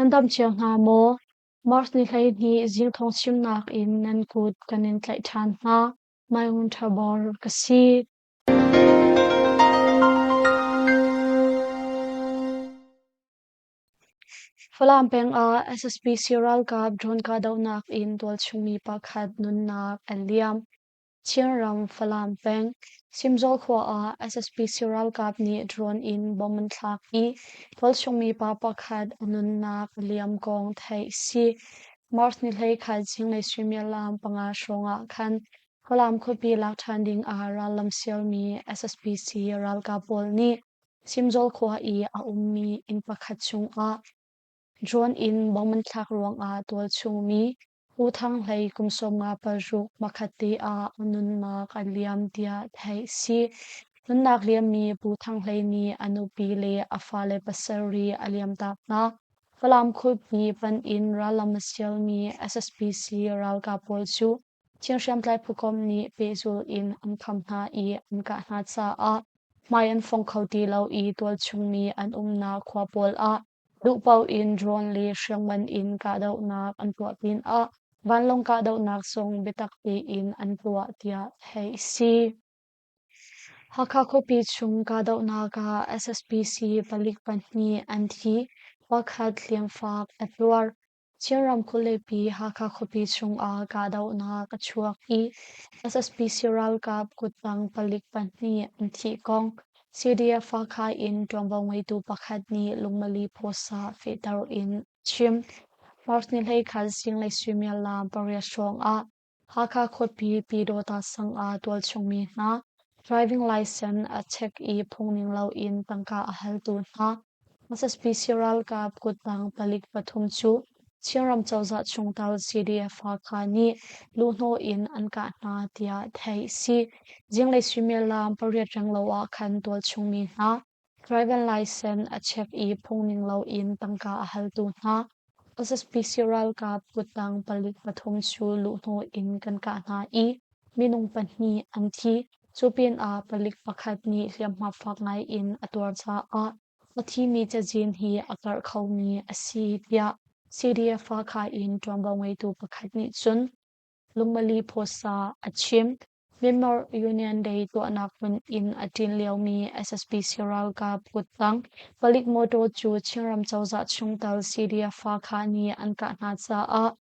Nan dam cio hna maw? March ni 12 zing thawngchimnak in nan kut kan in tlaih ṭhan hna. Maung Thabor ka si. Falam peng ah SSPC ralkap drone kahdohnak in tualchungmi pakhat nunnak a liam. Chinram Falam peng, Simzawl khua ah SSPC ralkap nih drone in bomb an thlak i tualchungmi pa pakhat a nunnak a liam kong theih a si. March ni 11 zinglei suimilam 5 hrawng ah khan Falam khuapi lak ṭhan ding ah rallam sialmi SSPC ralkap pawl nih Simzawl khua i a ummi inn pakhat chungah drone in bomb an thlak ruangah tualchungmi U Thang Hlei kum 56 hmakhatte ah a nunnak a liam tiah theih a si. Nunnak liammi Pu Thang Hlei nih a nupi le a fale pasarih a liamtak hna. Falam khuapi panh in rallam a sialmi SSPC ralkap pawl cu Chin hriamtlai phukomh nih pehzul in an kham hna i an kah hna caah hmai an fong kho ti lo i tualchungmi an umnak khua pawl ah duhpaoh in drone le hriamngan in kahdohnak an tuah pinah vanlawng kahdohnak zong biatak tein an tuah tiah theih a si. Hakha khuapi chung kahdohnak ah SSPC palik pahnih an thi, pakhat hliamfak a tuar. Chinram khualipi Hakha khuapi chungah kahdohnak a chuak i SSPC ralkap kuttang palik pahnih an thih kong CDF Hakha in ṭuanvo ngeitu pakhat nih lungmali phawsah fehter in a chim. March ni 11 zinglei suimilam 8 hrawng ah Hakha khuapi Pyidawta sang ah tualchungmi hna driving license a check i phungning loin tangka a haltu hna SSPC ralkap kuttang palik pathum cu Chinram cozah chungtel CDF Hakha nih luhhnawh in an kah hna tiah theih a si. Zinglei suimilam 8 renglo ah khan tualchungmi hna Driving license a check i phungning loin tangka a haltu hna SSPC ralkap kuttang palik pathum cu luhhnawh in kan kah hna i minung pahnih an thi. Cu pinah palik pakhat nih hliamhma fak ngai in a tuar caah a thimi cazin hi a karh khomi a si tiah CDF Hakha in ṭuanvo ngeitu pakhat nih cun Lungmali Phawsa a chim. Myanmar Union Day tuahnak hmun in a ṭin liomi SSPC ralkap kuttang palik mawṭaw cu Chinram cozah chungtel CDF Hakha nih an kah hna caah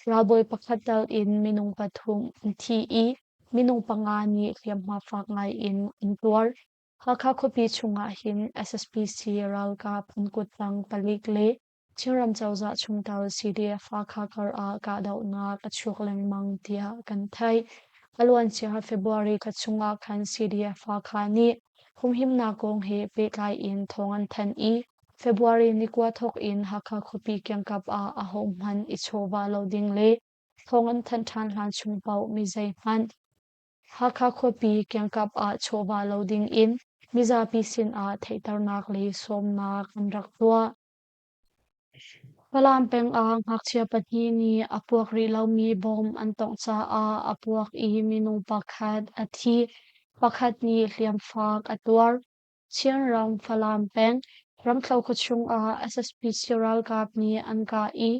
ralbawi pakhat tal in minung pathum an thi i minung panga nih hliamhma fak ngai in an tuar. Hakha khuapi chungah hin SSPC ralkap an kuttang palik le Chinram cozah chungtel CDF Hakha kar ah kahdohnak a chuak lengmang tiah kan theih. A luancia February thla chungah khan CDF Hakha nih humhimnak kong he pehtlai in thawng an thanh i February ni kua thawk in Hakha khuapi kiangkap ah ahohmanh i chawhvah lo ding le thawng an thanh ṭhan hlan chung paoh mi zeihmanh Hakha khuapi kiangkap ah chawhvah lo ding in mizapi sinah theihternak le sawmnak an rak tuah. Falam peng ah ngakchia pahnih nih a puak rih lomi bom an tongh caah a puak i minung pakhat a thi, pakhat nih hliamfak a tuar. Chinram Falam peng Ramthlo khuachung ah SSPC ralkap nih an kah i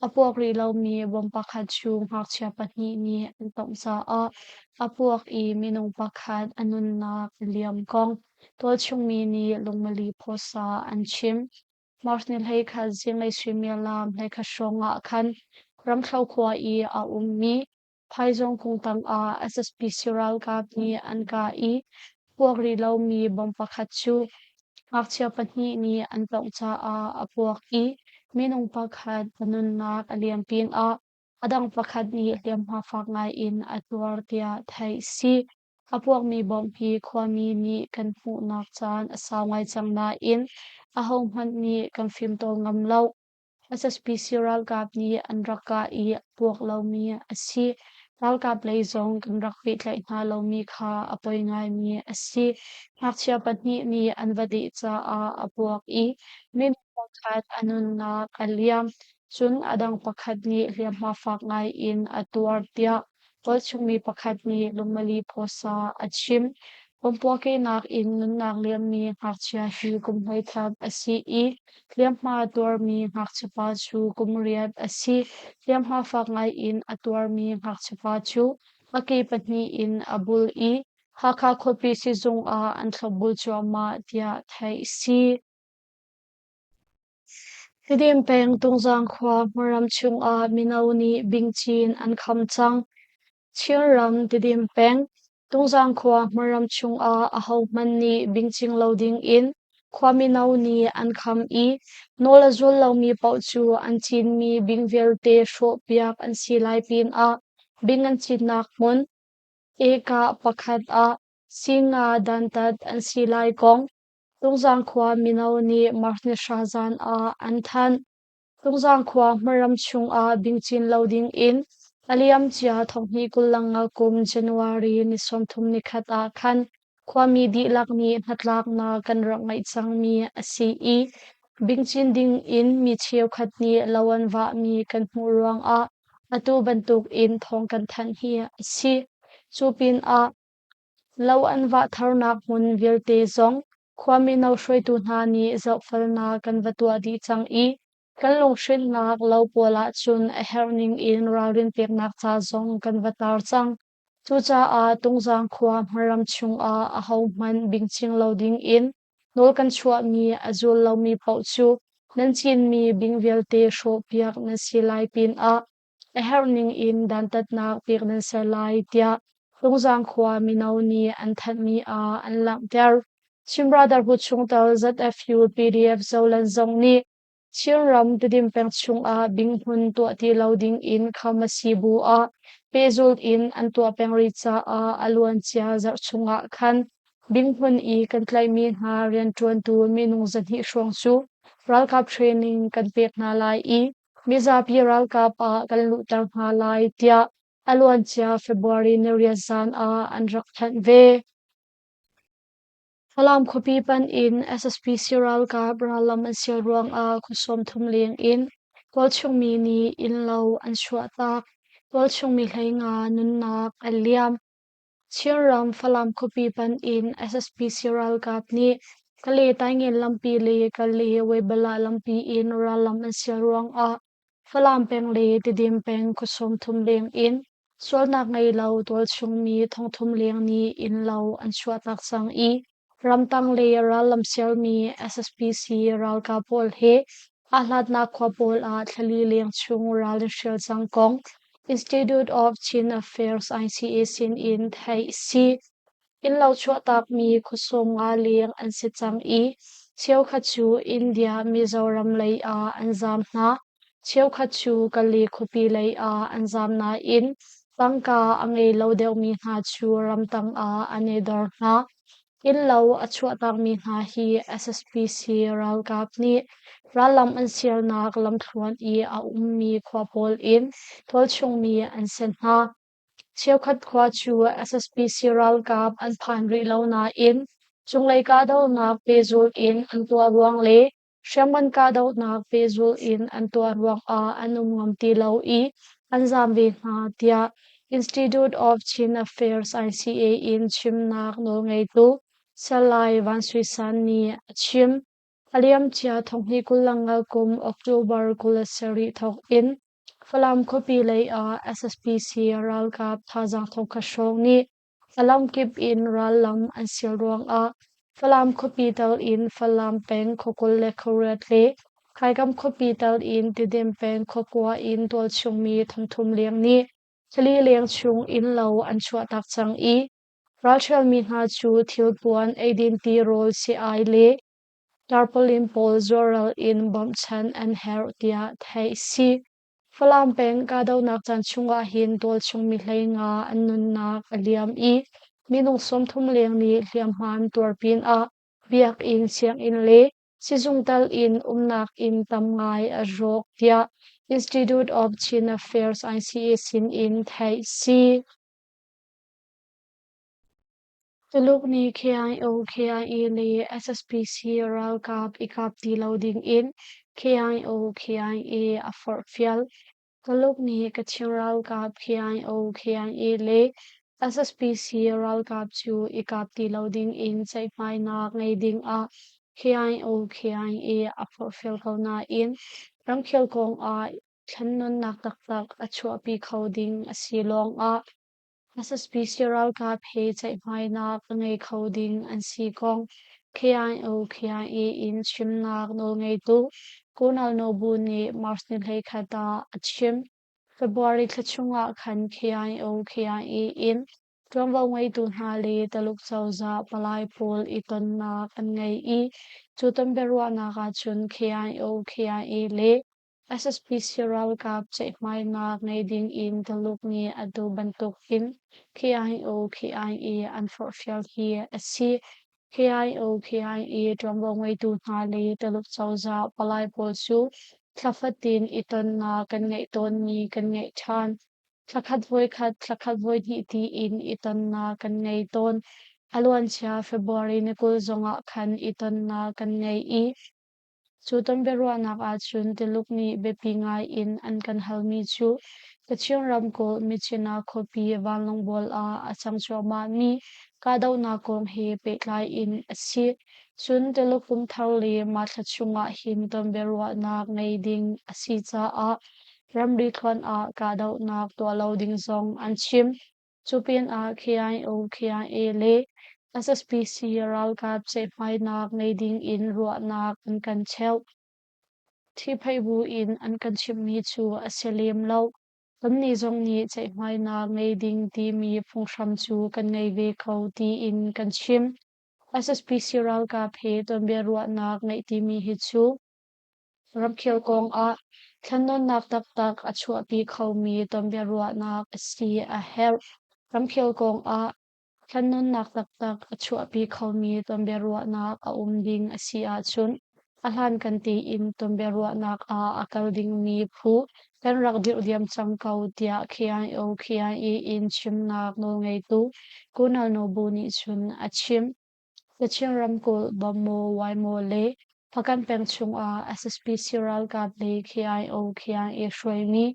a puak rih lomi bom pakhat cu ngakchia pahnih nih an tongh caah a puak i minung pakhat a nunnak a liam kong tualchungmi nih lungmali phawsa an chim. March ni 11 zinglei suimilam 11 hrawng ah khan Ramthlo khua i a ummi Phaizawng kung tangah SSPC ralkap nih an kah i puak rih lomi bomb pakhat cu ngakchia pahnih nih an tongh caah a puak i minung pakhat a nunnak a liam pinah a dang pakhat nih hliamhma fak ngai in a tuar tiah theih a si. A puakmi bomb hi khuami nih kan hmuhnak caan a sau ngai cang nain ahohmanh nih kan fimtawl ngam lo. SSPC ralkap nih an rak kah i a puak lomi a si. Ralkap lei zong kan rak pehtlaih hna lomi kha a poi ngaimi a si. Ngakchia pahnih nih an va deh caah a puak i minung pakhat a nunnak a liam. Cun a dang pakhat nih hliamhma fak ngai in a tuar tiah tualchungmi pakhat nih Lungmali Phawsa a chim. Pumpuakehnak in nunnak liammi ngakchia hi kum 18 a si i hliamhma tuarmi ngakchiapa cu kum 8 a si. Hliamhma fak ngai in a tuarmi ngakchiapa cu a ke pahnih in a bul i Hakha khuapi sizung ah an thlopbul cuahmah tiah theih a si. Tedim peng Tungzang khua hmunram chungah mino nih bingcin an kham cang. Chinram Tedim peng Tungzang khua hmunram chungah ahohmanh nih bingcing lo dingin khua mino nih an kham i nawl a zul lomi paoh cu an cinmi bing vialte hrawhpiak an si lai pinah bing an cinnak hmun ekah pakhat ah singa dantat an si lai kong Tungzang khua mino nih March ni 3 zan ah an thanh. Tungzang khua hmaram chungah bingcin lo dingin a liamcia 2025 kum January ni 31 ah khan khuami dihlak nih hnatlaknak kan rak ngeih cangmi a si i bingcin dingin mi cheukhat nih lo an vahmi kan hmuh ruangah atu bantukin thawng kan thanh hi a si. Cu pinah Lo an vah tharnak hmun vialte zong khua mino hruaitu hna nih zohfelnak kan va tuah dih cang i kan lunghrinhnak lo pawl ahcun a herh ning in ralrin peknak ca zong kan va tar cang. Cucaah Tungzang khua hmaram chungah ahohmanh bingching lo ding in nawl kan chuahmi a zul lomi paoh cu nan cinmi bing vialte hrawhpiak nan si lai pinah a herh ning in dantatnak pek nan ser lai tiah Tungzang khua mino nih an thanhmi ah an langhter. Chin Brotherhood chungtel ZFU PDF Zoland zong nih Chinram Tedim peng chungah binghmun tuah ti lo ding in kham a si bu ah pehzulh in an tuah peng rih caah a luancia zarh chungah khan binghmun i kan tlaihmi hna rianṭuantu minung 200 hrawng cu ralkap training kan pek hna lai i mizapi ralkap ah kan luhter hna lai tiah a luancia February ni 8 zan ah an rak thanh ve. Falam khuapi panh in SSPC ralkap rallam an sial ruangah khua 30 leng in tualchung mi nih innlo an chuahtak. Tualchung mi 15 nunnak an liam. Chinram Falam khuapi panh in SSPC ralkap nih Kale-Taingen lampi le Kale-Weibala lampi in rallam an sial ruangah Falam peng le Tedim peng khua 30 leng in sualnak ngei lo tualchung mi 3000 leng nih innlo an chuahtak cang i ramtang le rallam sialmi SSPC ralkap pawl he aa hlatnak khua pawl ah thlali leng chung ral an hrial cang kong Institute of Chin Affairs ICA sin in theih a si. Innlo chuahtakmi khua 50 leng an si cang i cheukhat cu India, Mizoram lei ah an zaam hna. Cheukhat cu Kale khuapi lei ah an zaam nain tangka a ngei lo deuhmi hna cu ramtang ah an i dor hna. Innlo a chuahtakmi hna hi SSPC ralkap nih rallam an sialnak lamthluan i a ummi khua pawl in tualchungmi an si hna. Cheukhat khua cu SSPC ralkap an phan rih lo nain cunglei kahdohnak pehzulh in an tuah ruang le hriamngan kahdohnak pehzulh in an tuah ruangah an um ngam ti lo i an zaam ve hna tiah Institute of Chin Affairs ICA in chimnak nawlngeitu Salai Van Sui San nih a chim. A liamcia 2025 kum October 27 thawk in Falam khuapi lei ah SSPC ralkap thazaang 1000 hrawng nih a lamkip in rallam an sial ruangah Falam khuapi tal in Falam peng khuakul le khuariat le Khaikam khuapi tal in Tidim peng khuakua in tualchungmi 3000 leng nih thlali leng chung innlo an chuahtak cang i ralhrialmi hna cu thilpuan, eidin tirawl, si-ai le tarpaulin pawl zuarral in bawmhchanh an herh tiah theih a si. Falam peng kahdohnak caan chungah hin tualchung mi 15 an nunnak a liam i minung 30 leng nih hliamhma an tuar pinah biakinn, sianginn le sizung tal in umnak inn tam ngai a rawk tiah Institute of Chin Affairs ICA sin in theih a si. Tuluk nih KIO, KIA le SSPC ralkap i kap ti lo dingin KIO, KIA a forhfial. Tuluk nih Kachin ralkap KIO, KIA le SSPC ralkap cu i kap ti lo ding in ceihmainak ngei ding ah KIO KIA a forhfial ko nain ramkhel kong ah thlennawnnak taktak a chuahpi kho ding a si lawng ah SSPC ralkap he ceihmainak a ngei kho ding an si kong KIO KIA in chimnak nawlngeitu Kunal Nobu nih March ni 21 ah a chim. February thla chungah khan KIO KIA in ṭuanvo ngeitu hna le Taluk cozah palai pawl i tonnak an ngei i cu ton biaruahnak ahcun KIO KIA le SSPC ralkap ceihmainak ngei ding in Taluk nih atu bantuk in KIO KIA an forhfial hi a si. KIO KIA ṭuanvo ngeitu hna le Taluk cozah palai pawl cu thla fatin i tonnak kan ngeih tawnmi kan ngeih ṭhan. Thlakhat voikhat, thlakhat voihnih tiin i tonnak kan ngei tawn. A luancia February ni 20 zongah khan i tonnak kan ngei i cu ton biaruahnak ahcun Tuluk nih biapi ngai in an kan halmi cu Kachin ramkulh Myitkyina khuapi vanlawngbual ah a cang cuahmahmi kahdohnak kong he pehtlai in a si. Cun Tuluk kum thar le mah thla chungah hin ton biaruahnak ngei ding a si caah ramri thluan ah kahdohnak tuah lo ding zong an chim. Cu pinah KIO, KIA le SSPC ralkap ceihmainak ngei ding in ruahnak an kan cheuh. Ṭhihphaih bu in an kan chimhmi cu a si lem lo. Kannih zong nih ceihmainak ngei ding timi phunghram cu kan ngei ve ko tiin kan chim. SSPC ralkap he tonbiaruahnak ngeih timi hi cu ramkhel kong ah thlennawnnak taktak a chuahpi khomi tonbiaruahnak a si a herh. Ramkhel kong ah thlennawnnak taktak a chuahpi khomi tonbiaruahnak a um ding a si ahcun a hlankan tein tonbiaruahnak ah a kal dingmi phu kan rak dirh diam cang ko tiah KIO KIA in chimnak nawlngeitu Kunal Nobu nih cun a chim. Kachin ramkulh Bawmmaw, Waimaw le Hpakant peng chungah SSPC ralkap le KIO KIA hruaimi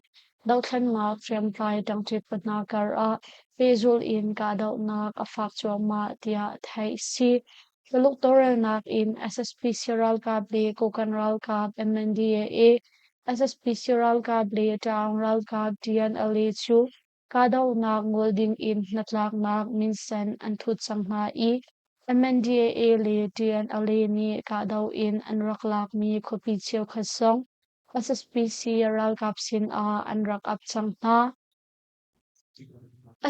dohthlennak hriamtlai ṭangṭi phu hna kar ah pehzulh in kahdohnak a fak cuahmah tiah theih a si. Tuluk tawlrelnak in SSPC ralkap le Kokang ralkap MNDAA, SSPC ralkap le Ṭaung ralkap TNLA cu kahdohnak ngol ding in hnatlaknak minsen an thut cang hna i MNDAA le TNLA nih kahdoh in an rak lakmi khuapi cheukhat zong SSPC ralkap sinah an rak ap cang hna.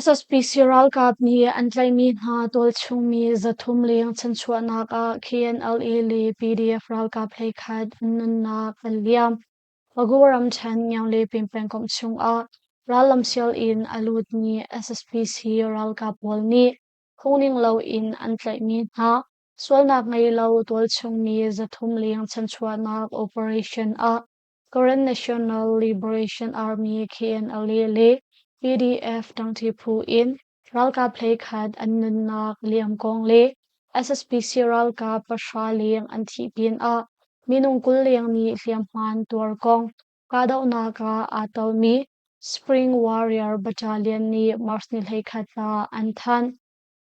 SSPC ralkap nih an tlaihmi hna tualchungmi 300 leng chanchuahnak ah KNLA le PDF ralkap 11 an nunnak an liam. Pago ramṭhen Ngianglepin pengkomh chungah rallam sial in a lutmi SSPC ralkap pawl nih phungning loin an tlaihmi hna sualnak ngei lo tualchungmi 300 leng chanchuahnak operation ah Karen National Liberation Army KNLA le PDF ṭangṭi phu in ralkap 11 an nunnak liam kong le SSPC ralkap 0 leng an thih pinah minung 20 leng nih hliamhma an tuar kong kahdohnak ah aa telmi Spring Warrior Battalion nih March ni 21 ah an thanh.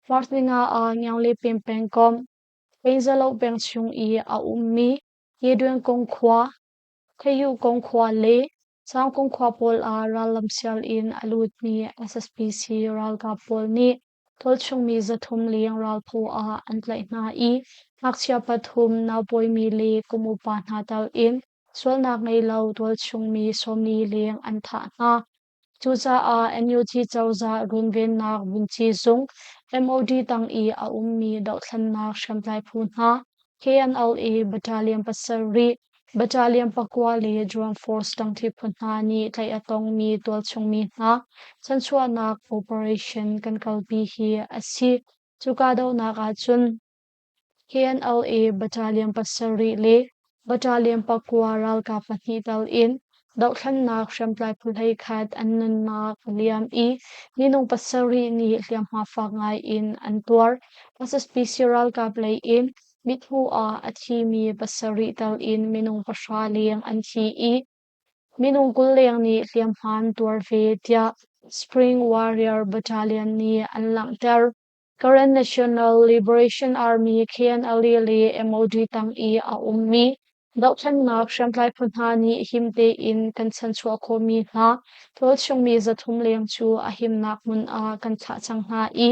March ni 5 ah Ngianglepin pengkomh Einzalo peng chung i a ummi Yeduen Kong khua, Khayu Kong khua le Sangkung khua pawl ah rallam sial in a lutmi SSPC ralkap pawl nih tualchungmi 300 leng ralphaw ah an tlaih hna i ngakchia pathum, naupawimi le kum upa hna tal in sualnak ngei lo tualchungmi 40 leng an thah hna. Cucaah NUG cozah runvennak vunci zung MOD tang i a ummi dohthlennak hriamtlai phu hna KNLA Battalion 7, Battalion 9 le Drone Force ṭangṭi phu hna nih tlaih a tongmi tualchungmi hna chanchuahnak operation kan kalpi hi a si. Cu kahdohnak ahcun KNLA Battalion 7 le Battalion 9 ralkap pahnih tal in dohthlennak hriamtlai phu 11 an nunnak a liam i minung 7 nih hliamhma fak ngai in an tuar. SSPC ralkap lei in mithmuh ah a thimi 7 tal in minung 0 leng an thi i minung 20 leng nih hliamhma an tuar ve tiah Spring Warrior Battalion nih an langhter. Karen National Liberation Army KNLA le MOD tang i a ummi dohthlennak hriamtlai phu hna nih him tein kan chanchuah khawhmi hna tualchungmi 300 leng cu a himnak hmun ah kan thlah cang hna i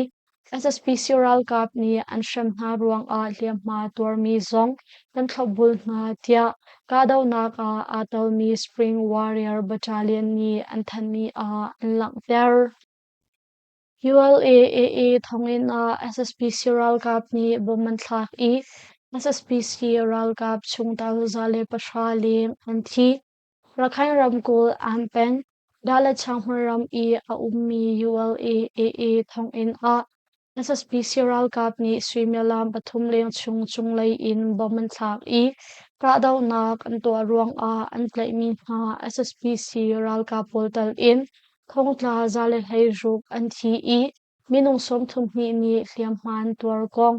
SSPC ralkap nih an hrem hna ruangah hliamhma tuarmi zong kan thlopbul hna tiah kahdohnak ah aa telmi Spring Warrior Battalion nih an thanhmi ah an langhter. ULA-AA thonginn ah SSPC ralkap nih bomb an thlak i SSPC ralkap chungtel 110 leng an thi. Rakhine ramkulh Ann peng, Dalachang hmunram i a ummi ULA-AA thonginn ah SSPC ralkap nih suimilam 3 leng chung cunglei in bomb an thlak i kahdohnak an tuah ruangah an tlaihmi hna SSPC ralkap pawl tal in thongtla 116 an thi i minung 32 nih hliamhma an tuar kong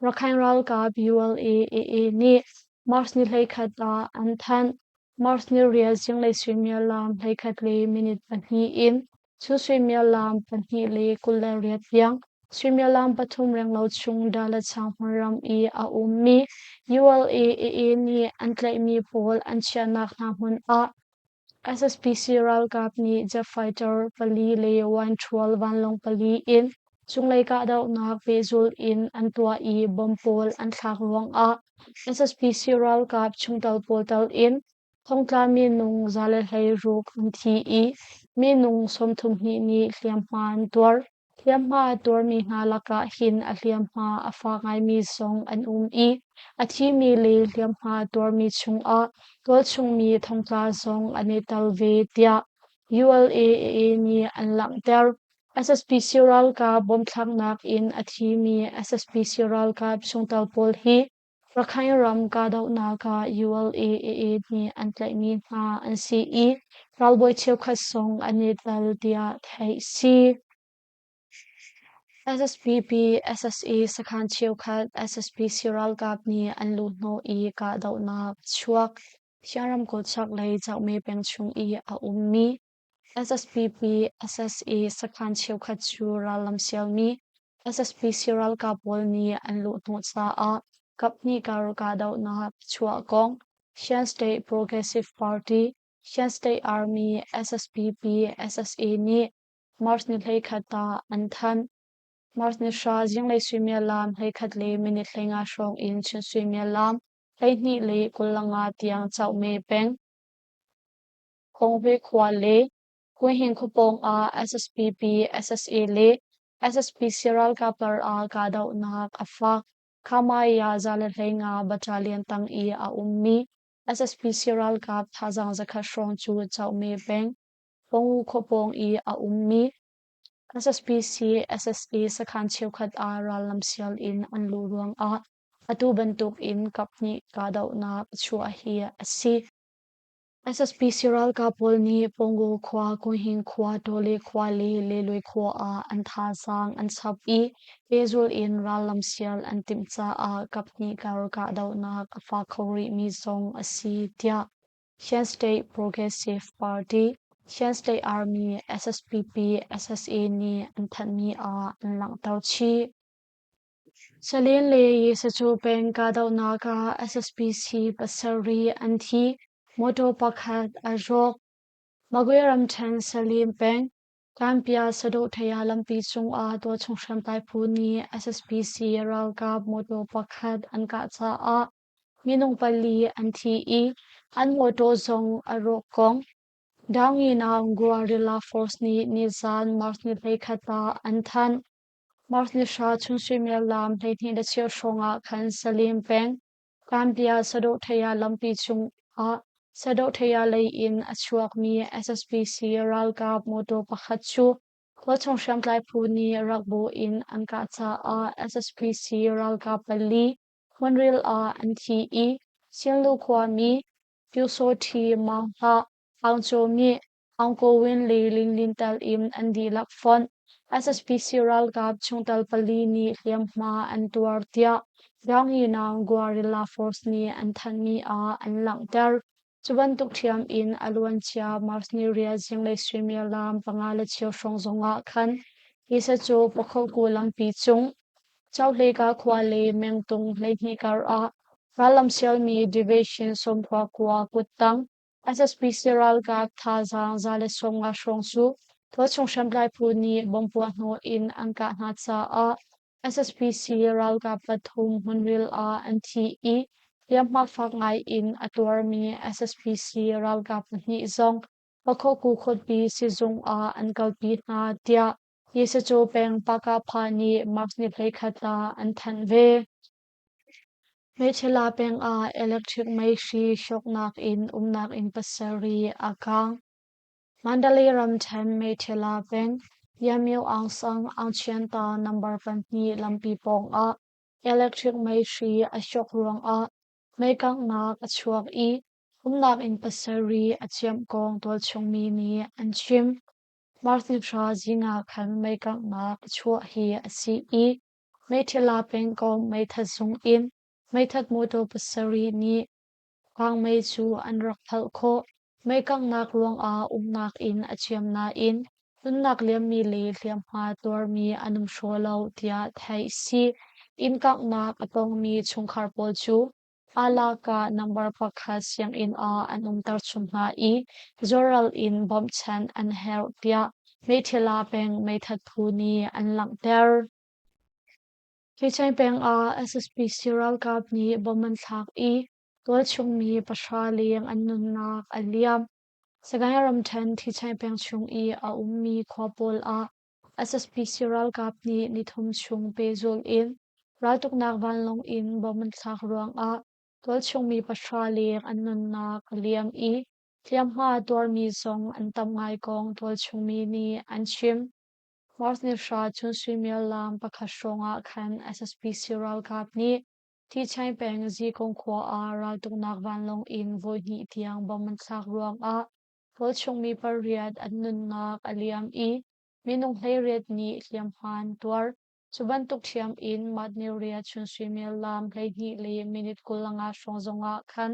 Rakhine ralkap ULA-AA nih March ni 11 ah an thanh. March ni 8 zinglei suimilam 11 le minute 2 in cu suimilam 2:28 tiang suimilam 3 renglo chung Dalachang hmunram i a ummi ULA-AA nih an tlaihmi pawl an chiahnak hna hmun ah SSPC ralkap nih jet fighter pali le Y-12 vanlawng pali in cunglei kahdohnak pehzulh in an tuah i bomb pawl an thlak ruangah SSPC ralkap chungtel pawl tel in thongtla minung 116 an thi i minung 32 nih hliamhma an tuar. Hliamhma a tuarmi hna lakah hin a hliamhma a fak ngaimi zong an um i a thimi le hliamhma a tuarmi chungah tualchungmi thongtla zong an i tel ve tiah ULAA nih an langhter. SSPC ralkap bomthlaknak in a thimi SSPC ralkap chungtel pawl hi Rakhine ram kahdohnak ah ULAA nih an tlaihmi hna an si i ralbawi cheukhat zong an i tel tiah theih si. SSPP SSA sakhan cheukhat SSPC ralkap nih an luhhnawh i kahdohnak a chuak. Chin ramkulh chaklei Kyaukme peng chung i a ummi SSPP SSA sakhan cheukhat cu rallam sialmi SSPC ralkap pawl nih an luhhnawh caah kaphnih kar kahdohnak a chuah kong Shan State Progressive Party, Shan State Army SSPP SSA nih March ni 11 ah an thanh. March ni 10 zinglei suimilam 11 le minute 15 hrawng in chun suimilam 12:25 tiang Kyaukme peng Kawngve khua le Huihin khuapawng ah SSPP, SSA le SSPC ralkap ah kahdohnak a fak. Khamaya 115 Battalion tang i a ummi SSPC ralkap thazaang 100 hrawng cu Kyaukme peng, Pongu khuapawng i a ummi SSPC, SSA sakhan cheukhat ah rallam sial in an luh ruangah atu bantuk in kaphnih kahdohnak a chuah hi a si. SSPC ralkap pawl nih Pongo khua, Kuhing khua, Tawle khua le Lelui khua ah an thazaang an chap i pehzulh in rallam sial an timh caah kaphnih kar kahdohnak a fak kho rihmi zong a si, tiah Shan State Progressive Party, Shan State Army, SSPP, SSA nih an thanhmi ah an langhter chih. Salen le Yesacu peng kahdohnak ah SSPC pasarih an thi, motor pakhat a rawk. Magwe ramṭhen Salim peng, Kanpia Saduhthaya lampi cungah tualchung hriamtlai phu nih SSPC ralkap motor pakhat an kah caah minung pali an thi i an motor zong a rawk kong Daunginaung Guerrilla Force nih nizan March ni 11 ah an thanh. March ni 10 chun suimilam 12:15 hrawng ah khan Salim peng, Kanpia Saduhthaya lampi cung ah Saduhthaya lei in a chuakmi SSPC ralkap motor pakhat cu khuachung hriamtlai phu nih rakbawh in an kah caah SSPC ralkap pali hmunril ah an thi i Sinlu khuami Pyusawhti Maung Hlah Aung Kyaw Myint, Aung Ko Win le Lin Lin tel in an dihlak fonh. SSPC ralkap chungtel pali nih hliamhma an tuar tiah Daunginaung Guerrilla Force nih an thanhmi ah an langhter. Cu bantuk ṭhiam in a luancia March ni riat zinglei suimilam 5 le cheu hrawng zongah khan Yisacu Pakhoku lampi cung Chohleka khua le mengtung 12 kar ah rallam sialmi Division 99 kuttang SSPC ralkap thazaang 150 hrawng cu tualchung hriamtlai phu nih bomb puahhnawh in an kah hna caah SSPC ralkap pathum hmunril ah an thi i hliamhma fak ngai in a tuarmi SSPC ralkap pahnih zong Pakhoku khuapi sizung ah an kalpi hna tiah Yisacu peng Pakapha nih March ni 21 ah an thanh ve. Meiṭhila peng ah electric meihri hlawknak in umnak inn pasarih a kaang. Mandalay ramṭhen Meiṭhila peng Yamyo Aung Sang Aungchianta number 2 lampi pawngah electric meihri a hlawk ruangah meikanghnak a chuak i umnak inn pasarih a ciamh kong tualchungmi nih an chim. March nithla zing ah khan meikanghnak a chuah hi a si i Meiṭhila pengkomh meithat zung in meithat mawṭaw pasarih nih kangmei cu an rak phalh khawh. Meikanghnak ruangah umnak inn a ciam nain nunnak liammi le hliamhma tuarmi an um hraw lo tiah theih a si. Inn kanghnak a tongmi chungkhar pawl cu Alaka number 1 sianginn ah an umter chung hna i zuaral in bawmhchanh an herh tiah Meiṭhila peng meithat phu nih an langhter. Hlicheng peng ah SSPC ralkap nih bomb an thlak i tualchung mi pahra leng an nunnak a liam. Sagaing ramṭhen Hlicheng peng chung i a ummi khua pawl ah SSPC ralkap nih nithum chung pehzulh in raltuknak vanlawng in bomb an thlak ruangah tualchung mi pahra leng an nunnak a liam i hliamhma tuarmi zong an tam ngai kong tualchung mi nih an chim. March ni hra chun suimilam pakhat hrawngah khan SSPC ralkap nih Thichaing peng Zikong khua ah raltuknak vanlawng in voihnih tiang bomb an thlak ruangah tualchung mi pariat an nunnak a liam i minung 18 nih hliamhma an tuar. Cu bantuk ṭhiam in March ni riat chun suimilam 12 le minute 25 hrawng zongah khan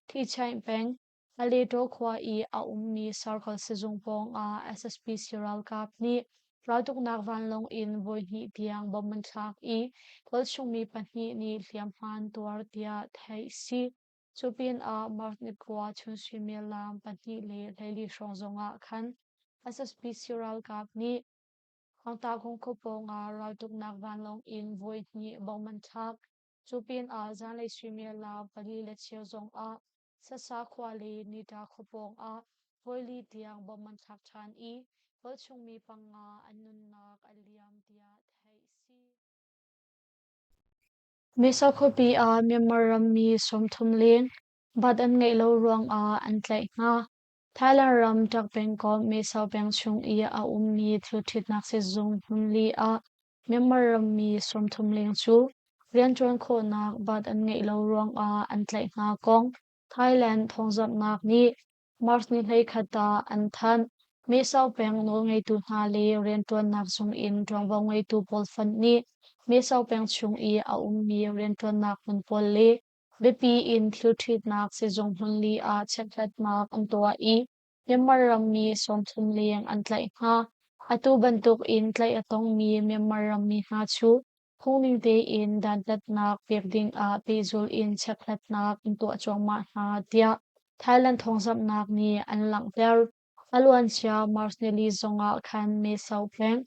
Thichaing peng Aletaw khua i a ummi Sarkal sizung pawngah SSPC ralkap nih raltuknak vanlawng in voihnih tiang bomb an thlak i tualchungmi pahnih nih hliamhma an tuar tiah theih a si. Cu pinah March ni khua chun suimilam 2 le 14 hrawng zongah khan SSPC ralkap nih Hangtakung khua pawngah raltuknak vanlawng in voihnih bomb an thlak. Cu pinah zanlei suimilam 4 le cheu zongah Sasa khua le Nita khua pawngah voili tiang bomb an thlak ṭhan i tualchung mi panga an nunnak a liam tiah theih a si. Mesa khuapi ah Myanmar rammi 30 leng bat an ngeih lo ruangah an tlaih hna. Thailand ram Tak pengkomh Mesa peng chung i a ummi thilṭhitnak sizung hmunli ah Myanmar rammi 30 leng cu rianṭuan khawhnak bat an ngeih lo ruangah an tlaih hna kong Thailand thawngzamhnak nih March ni 21 ah an thanh. Mesau peng nawlngeitu hna le rianṭuannak zung in ṭuanvo ngeitu pawl fonh nih Mesau peng chung i a ummi rianṭuannak hmun pawl le biapi in thilṭhitnak sizung hmunli ah chekhlatnak an tuah i Myanmar rammi 30 leng an tlaih hna. Atu bantuk in tlaih a tongmi Myanmar rammi hna cu phungning tein dantatnak pek ding ah pehzulh in chekhlatnak an tuah cuahmah hna tiah Thailand thawngzamhnak nih an langhter. A luancia March nili zongah khan Mesau peng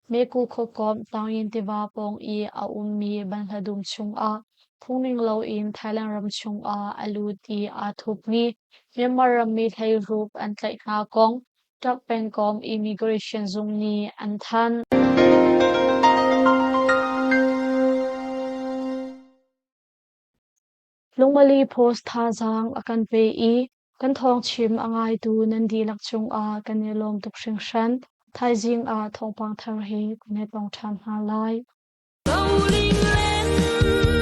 Meku khuakomh Taungyin tiva pawng i a ummi banhla dum chungah phungning loin Thailand ram chungah a lut i aa thupmi Myanmar rammi 16 an tlaih hna kong Tak pengkomh Immigration zung nih an thanh. Lungmali Post thazaang a kan pe i kan thawngchim a ngaitu nan dihlak cungah kan i lawm tuk hringhran. Thaizing ah thawngpang thar he kan i tong ṭhan hna lai. Rolling land.